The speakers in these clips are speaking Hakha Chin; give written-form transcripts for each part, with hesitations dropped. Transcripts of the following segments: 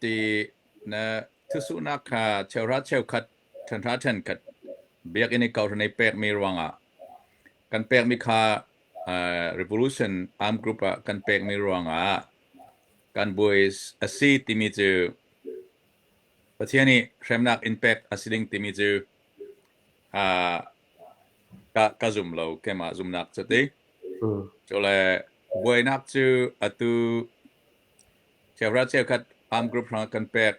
Ti na thusuhnak kha cheuhra cheukhat ṭhenhra ṭhenkhat biakinn i kohhran i pekmi ruangah kan pekmi kha Revolution Armed Group ah kan pekmi ruangah kan buai a si timi cu Pathian nih hremnak in pek a si ding timi cu ka zum lo keimah zumnak cu ti. Cule buainak cu atu cheuhra cheukhat armed group hrangah kan pek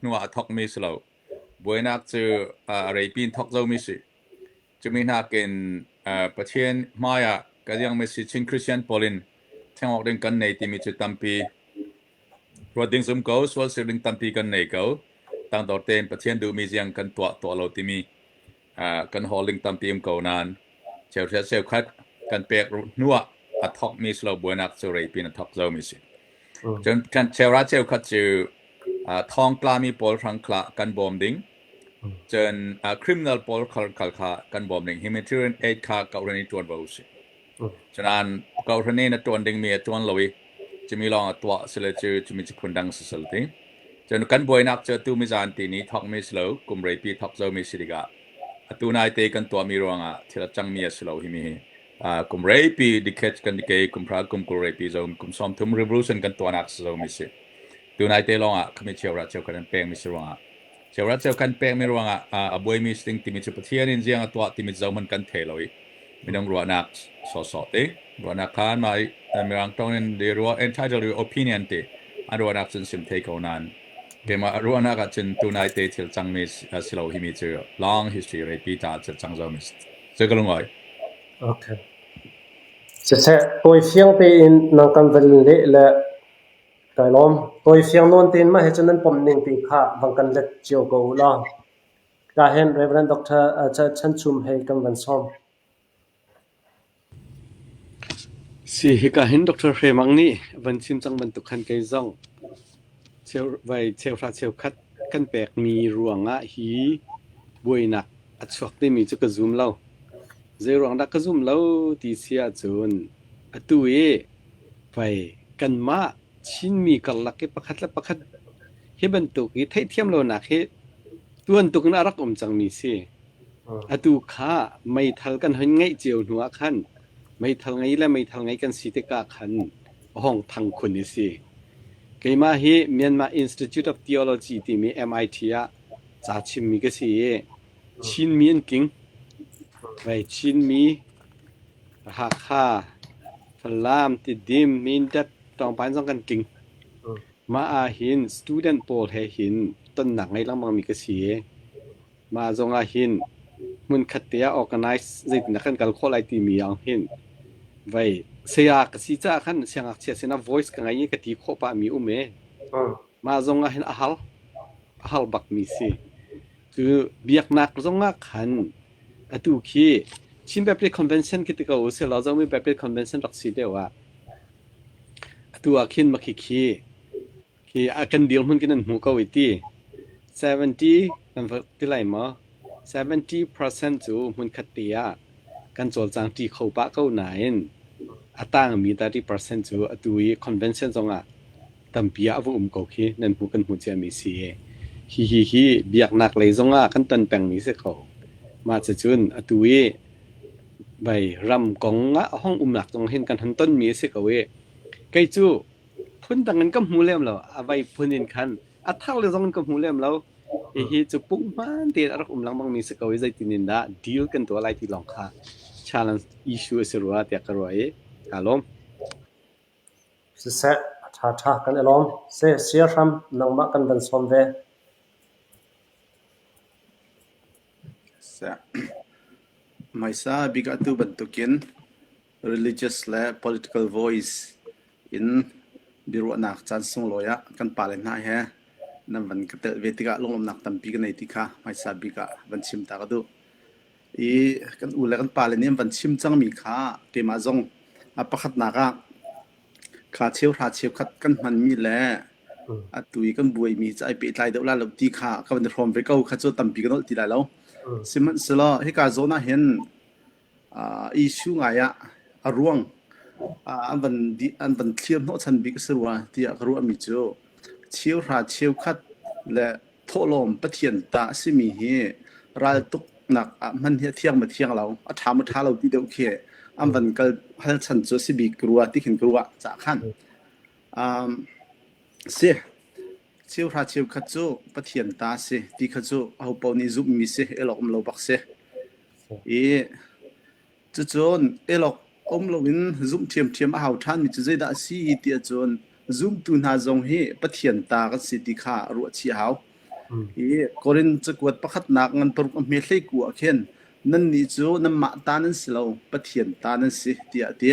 hnuah a thokmi si lo. Buainak cu a reipi in thok zomi si. Cumi nakin Pathian hmaiah ka ziangmi si Chin Christian pawl in theng awk ding kan nei timi cu tampi ruat ding zum ko, sual sir ding tampi kan nei ko. Tangdor tein Pathian duhmi ziang kan tuah tuah lo timi kan hawl ding tampi um ko nain cheuhriat cheukhat kan pek hnuah a thokmi si lo buainak cu reipi in a thok zomi si. Cun kan cheuhra cheukhat cu thongtlami pawl hrang khla kan bawm ding cun criminal pawl khal khal kha kan bawm ding humanitarian aid kha kohhran i ṭuanvo si. Cunain kohhran in a ṭuan dingmi a ṭuan lo i cumi lawng a tuah sile cu cumi cu phundang si sal ti. Cun kan buainak cu atu mizan ti ni thawkmi si lo, kum reipi thawk zomi si tikah atu naite kan tuahmi ruangah thil a cangmi a si lo himi hi. Kum reipi decades kan dike kum hra kum 20 reipi zo kum 30 revolution kan tuahnak si zomi si. Tunai te lawngah khami cheuhra cheukhat an pekmi si ruangah cheuhra cheukhat pekmi ruangah a buaimi si ding timi cu Pathian in ziang a tuah timi zohhmanh kan thei lo i minung ruahnak sawhsawh te ruahnak kha anmah i mirang tawng in they ruah entitled to opinion ti an ruahnak cun sim thei ko nain keimah ruahnak ah cun tunai te thil cangmi si lo himi cu long history reipi ta thil cang zomi si ka lungoi. Okay. Siseh, tawi fiang tein nang kan van leh le Kai lawm. Tawifiang nawn tein mah hi cu nan pom ning ti kha vang kan let cio ko u law. Ka hin Reverend Dr. Chan Chum hei kan van sawm. Si hika hin Dr. Hre Mang nih van chim cang bantuk khan kei zong cheu vai cheuhra cheukhat kan pekmi ruangah hi buainak a chuak timi cu ka zum lo. Zei ruang dah ka zum lo ti si ahcun atu i Pei kanmah Chinmi karlak i pakhat le pakhat hi bantuk i theihthiam lonak hi tuantuk in a rak um cangmi si. Atu kha meithal kan hun ngeih cio hnu ah khan meithal ngei le meithal ngei kan si tikah khan a hong thang khun i si. Keimah hi Myanmar Institute of Theology timi MIT ah ca chimmi ka si i Chinmi an tling. Vei Chinmi Hakha, Falam, Tidim, Mindat, Tawngpaan zong kan tling. Mah ahhin student pawl he hin tonnak ngei lengmangmi ka si i mah zong ah hin hmunkhat te ah organize zeitindah kan kal khawh lai timi ah hin vei saya ka si caah khan siangngakchia sinah voice ka ngei i ka ti khawh pahmi um e. Mah zong ah hin a har, a har bakmi si. Cu biaknak zong ah khan Atu khi Chin Baptist Convention khi ti ko usih law Zomi Baptist Convention rak si deuh ah atu ah khin makhi khi khi a kan dirhmun khi nan hmuh ko i ti 70 kan va ti lai maw 70% cu hmunkhat te ah kan cawlcang ṭi kho pah ko nain a tangmi 30% cu atu i convention zongah tampi ah a va um ko khi nan hmuh kan hmuh ciami si. Hihi hi biaknak lei zongah kan ton pengmi si ko. Mah cucun atu i vai ram kong ah a hong umnak zong hin kan hon tonmi a si ko i kei cu phundang in ka hmu lem lo. A vai phun in khan a thar le zong in ka hmu lem lo. Hihi cu punghman tein a rak um lengmangmi si ko i zeitin in dah deal kan tuah lai ti lawng kha challenge issue a si rua tiah ka ruah i kaa lawm. Siseh, a ṭhaṭha kan i lawm. Seh, siahram nangmah kan van sawm ve. Seh. Hmaisa bik ah atu bantukin religious le political voice in biaruahnak caan sunglawi ah kan pale hna he nan van ka telh ve tikah lunglawmhnak tampi ka nei ti kha hmaisa bik ah van chim ta ka duh. I kan u le kan pale nih an van chim cangmi kha keimah zong a pakhatnak ah kha cheuhra cheukhat kan hmanmi le atu i kan buaimi cu ai pehtlai deuh lai lo ti kha ka van i hrawm ve ko kha cu tampi ka nolh ti lai lo. Sihmanhsehlaw hika zawn ah hin issue ngai ah a ruang an van an van thlir hnawhchan bik a si rua tiah ka ruahmi cu. Cheuhra cheukhat le thawhlawm Pathian ta a simi hi raltuknak ah hman hi a thiang maw thiang lo, a ṭha maw ṭha lo ti deuh khi an van kal hal chan cu a si bik ka ruah ti khin ka ruah cah khan. Um, si, cheuhra cheukhat cu Pathian ta a si ti kha cu ahopaoh nih zumhmi si, el awk um lo bak si. I Cucun elawk um loin zumh ṭhiamṭhiam a hau ṭhanmi cu zeidah a si ti ahcun zumtu hna zong hi Pathian ta kan si ti kha ruah chih a hau. Hi Korin cakuat pakhatnak ngan paruk a hme hlei ku ah khin nannih cu nanmah ta nan si lo, Pathian ta nan si tiah a ti.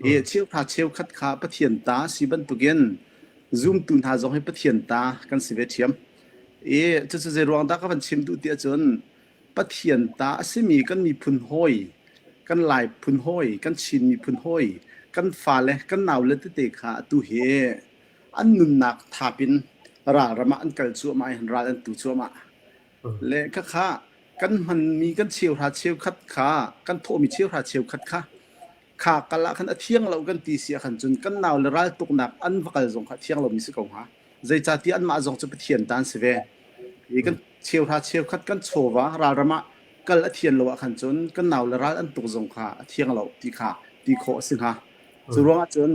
I cheuhra cheukhat kha Pathian ta a si bantukin zumtu hna zong hi Pathian ta kan si ve ṭhiam. I cucu zei ruang dah ka van chim duh ti ahcun Pathian ta a simi kan miphun hawi, kan Lai phun hawi, kan Chin miphun hawi, kan fale, kan naule tete kha atu hi an nunnak thap in ralram ah an kal cuahmah i ral an tu cuahmah. Le khakha kan hmanmi kan cheuhra cheukhat kha, kan thawhmi cheuhra cheukhat kha kha kal ah khan a thiang lo kan ti si ah khan cun kan nau le raltuknak an va kal zong kha a thiang lomi si ko hnga. Zeicahtiah anmah zong cu Pathian ta an si ve. Hi kan cheuhra cheukhat kan chawva ralram ah kal a thian lo ah khan cun kan nau le ral an tuk zong kha a thiang lo ti kha ti khawh a si hnga. Cu ruangah cun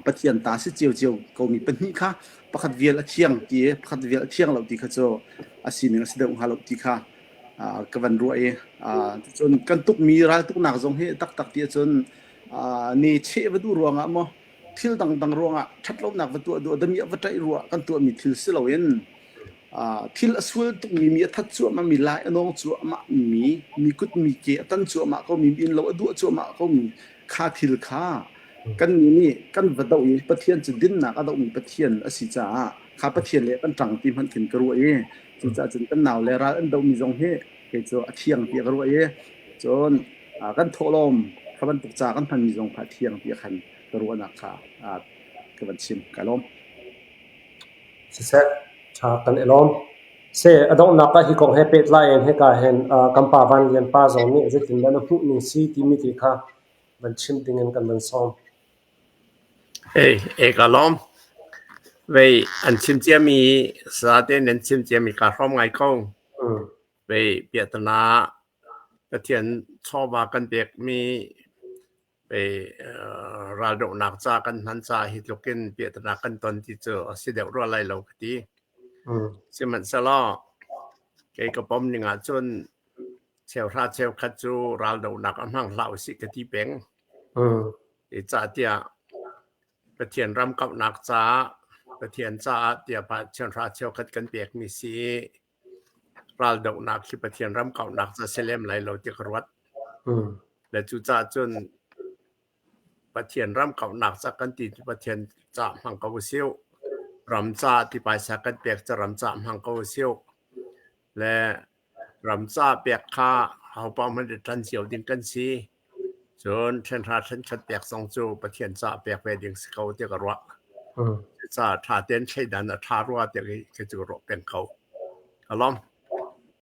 Pathian ta si ciocio komi pahnih kha pakhat vial a thiang ti i pakhat vial a thiang lo ti kha cu a sining a si deuh hnga lo ti kha ka van ruah i cun kan tukmi raltuknak zong hi taktak ti ahcun ni cheh va duh ruangah maw thil dangdang ruangah ṭhatlonak va tuah duh damiah va ṭaih ruah kan tuahmi thil si loin thil a sual tukmi mi a that cuahmah mi lai a nawng cuahmah mi mi kut mi ke a tan cuahmah ko mi inn lo a duah cuahmah ko mi kha thil kha kan nih kan va doh i Pathian cu dinnak a dohmi Pathian a si caah kha Pathian le kan ṭang ti hmanh khin ka ruah i cucaah cun kan nau le ral an dohmi zong hi kei cu a thiang tiah ka ruah i cun kan thawhlawm kha bantuk ca kan hmanmi zong kha a thiang tiah khan ka ruahnak kha ka van chim. Ka lawm. Siseh, ṭha kan i lawm. Se a donghnak ah hi kong he pehtlai in hika hin kan pa Van Lian pa zong nih zeitindah na hmuh ning si timi ti kha van chim dingin kan van sawm. Ei, e ka lawm. Vei an chim ciami sate nan chim ciami kaa hrawm ngai ko. Vei piahtana Pathian chawva kan pekmi vei raldohnak ca kan hman caah hi tluk in piahtana kan ton ti cu a si deuh rua lai lo ka ti. Sihmanhsehlaw kei ka pom ning ahcun cheuhra cheukhat cu raldohnak a hmang hlah usih ka ti peng. Zeicahtiah Pathian ram kauhnak caah Pathian caah tiah cheuhra cheukhat kan pekmi si i raldohnak hi Pathian ram kauhnak ca si lem lai lo ti ka ruat. Le cucaah cun Pathian ram kauhnak ca kan ti cu Pathian ca hmang ko usih. Ram ca ti paisa kan pek cu ram ca hmang ko usih. Le Ram ca pek kha ahopaoh hmanh i ṭan cio ding kan si. Cun ṭhenhra ṭhenkhat pek zong cu Pathian ca pek ve ding si ko tiah ka ruah. Cucaah ṭha tein thleidan a ṭha rua tiah kei cu ka ruah peng ko. Ka lawm.